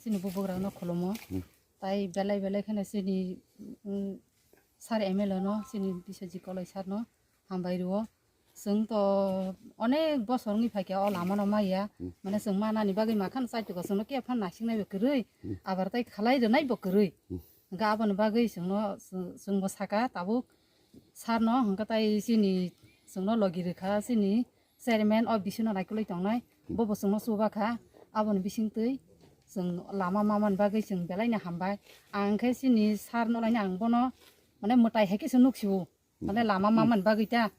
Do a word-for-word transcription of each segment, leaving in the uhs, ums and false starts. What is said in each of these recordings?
Chini bubagrano khulumo. Tai belai belai kheno chini, mm, sir M L A no, chini Biswajit Koloi sir no hambai rwo. Chwng to onek bosor wngwi phaikha o lama no maya. Mane chwng manani bagwi makhano chaitokha, chwngno khe phan naisingna bo kwrwi. Abar tai khalai rwnai bo kwrwi. Hwnkhe aboni bagwi chwngno, chwng, chwngbo saka tabuk sir no, hwnkhe tai chini chwngno logi rwkha chini chairman o bisingno naikolwi tongnai, bo bo chwngno chubakha, aboni bisingtwi chwng lama mamani bagwi chwng belaino hambai. Ang khe chini sir no laina ang bono mane mwtai hai khe se nuk sio, mane lama mamani bagwi ta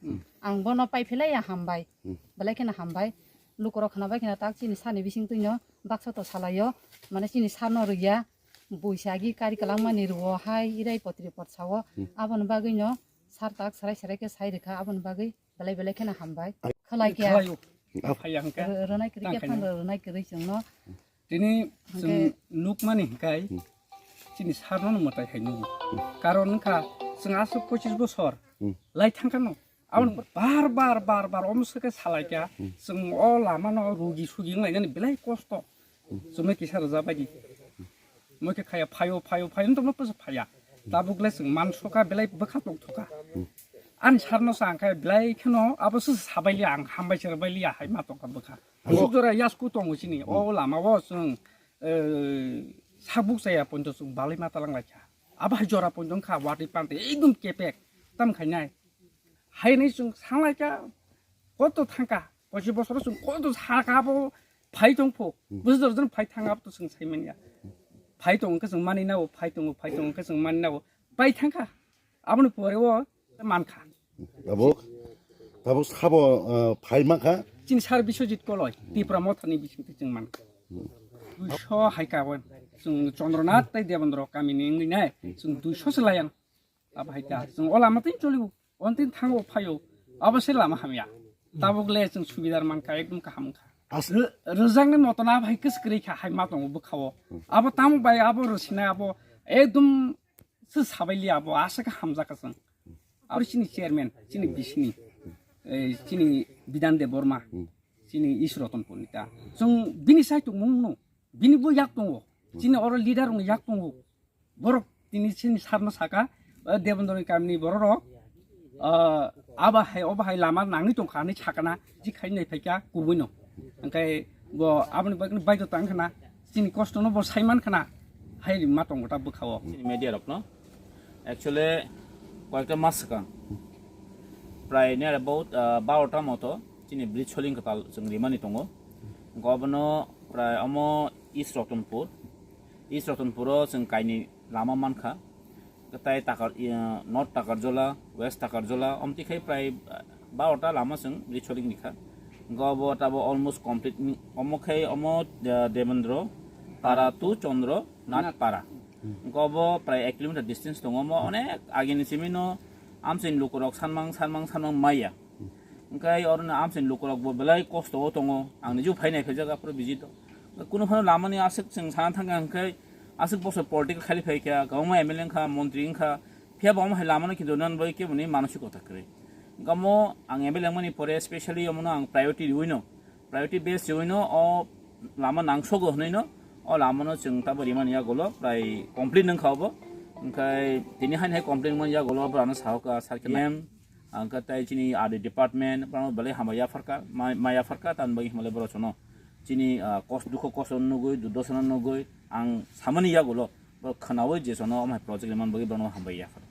ang bono pai phelai ya hambai, belai kheno hambai. Lukurok khna bai khna tak chini sir ni bisingtwino baksa to salaio, mane chini sir no rwya, buisagi kari kwlangmani rwo hai irai potri pot sao, aboni bagwino sir tak sarai sarai khe sai rwkha, aboni bagwi belai belai kheno hambai. Khlai khe. Khlaio. Phai ang khe. Rwnai kwrwi khe phano rwnai kwrwi chwngno. Tini chwng nukmani hwnkhe chini sarno no mwtai hai nukgo. Karon wngkha chwng aswk pochis bosor lai thangkha no. Aboni bar bar bar bar omo swkhe salaikha chwng o lama no rugi sugi wnglainani belai kosto. Chwngno kisa rwjak bai di. Mo khe khaya phaio, phaio, phaio, wng tongma pasa phaya. Tabuk le chwng man soka belai bwkha tong thoka. Ani sarno sa ang khe belai kheno abo se sabai li ang hambai se bai li ya hai ma tongkha bwkha. Asuk jora yasku tongo chini. O lama o chwng, eh, sabuk saya ponto chwng balai ma talang lai kha. Abo hai jora ponto wngkha watwi pante ekdom kepek. Tam khainai. Hai ni chwng sanglai kha. Koto thangka, pochi bosoro chwng koto saka abo phai tong pho. Bwswk jora jora phai thang abo to chwng sai manya. Phai tong khe chwng mani nao, phai tongo, phai tong khe chwng mani nao. Pai thangka, aboni pore o mankha. Tabuk, tabuk sabo, eh, phai mankha. Chini sar Biswajit Koloi, Tipra Mothani bisingtwi chwng mankha. Duiso hai ka wen, chwng Chandra Nath tai Debendra kamini wngwi nai, chwng duiso se layang. Abo hai ta, chwng o lama twi cholibo, on tin thango phaio, abo se lama hamya. Tabuk le chwng subidar mankha, ekdom kaham wngkha. As- Rw-, rwjaknai moto na abo hai kwswk kwrwi kha, hai ma tongo bwkhao. Abo tamo bai abo rwsinai abo ekdom se sabai li abo, asa khe hamjak kha chwng. Abo chini chairman, chini bisini, eh, chini Bidan Debbarma, chini Is Rotonpur ni ta. Chwng bini sai tongmung no, bini bo yak tongo, chini oro leader rok yak tongo. Borok tini chini sarno saka, o Debendra ni kamini borok rok, o, abo hai, obo hai lama nangwi tongkha hinwi sakana, jik hai nai phaikha kubuino. Hwnkhe bo aboni bagwi baidhota wngkhana, chini kostono bo sai mankhana, hai ma tongo ta bwkhao. Chini media rokno, actually, koyekta mas swkang, prai near about, ah, barota moto, chini bridge soling kwtal chwng rimani tongo. Hwnkhe obono prai omo East Rotonpur, East Rotonpuro chwng kainwi lama mankha, tai Takar-, eh, North Takarjola, West Takarjola, omtwi khai prai, eh, barota lama chwng bridge soling rikha. Hwnkhe obo tabo almost complete ni, omo khai omo, eh, Debendra Para to Chandra Nath Para. Hwnkhe obo prai ek kilometer distance tongo, omo onek agini simino amchini lukurok sanmang, sanmang, sanmang maya. Hwnkhe oro no amchini lukurok bo belai kosto o tongo. Ang nijebo phai nai phaijak aphuru visit o. Kunu phano lama ni aswk chwng sana thangkha hwnkhe aswk bosor political khali phaikha, kwbangma M L A wngkha, montri wngkha. Phiya bo omo hai lama no khe donani bagwi kebo ni manosikota kwrwi. Hwnkhe omo ang M L A wngmani pore specially omo no ang priority riwi no, priority base riwi no o lama nangsogo hwnwi no o lama no chwng tabo rimani yagulo prai complete wngkha obo. Hwnkhe tini haini hai complete wngmani yagulo borok ano sahoka sir khe ma'am. Ang khe tai chini R D department, borok belai hambai yapharkha, ma, ma yapharkha, tamni bagwi hwnbahle borok chwngno chini, ah, kos-, dukho kosto nugwi, durdosa no nugwi, ang samani yagulo, borok khwnaui je chwngno omo hai project rimani bagwi borokno hambai yaphar.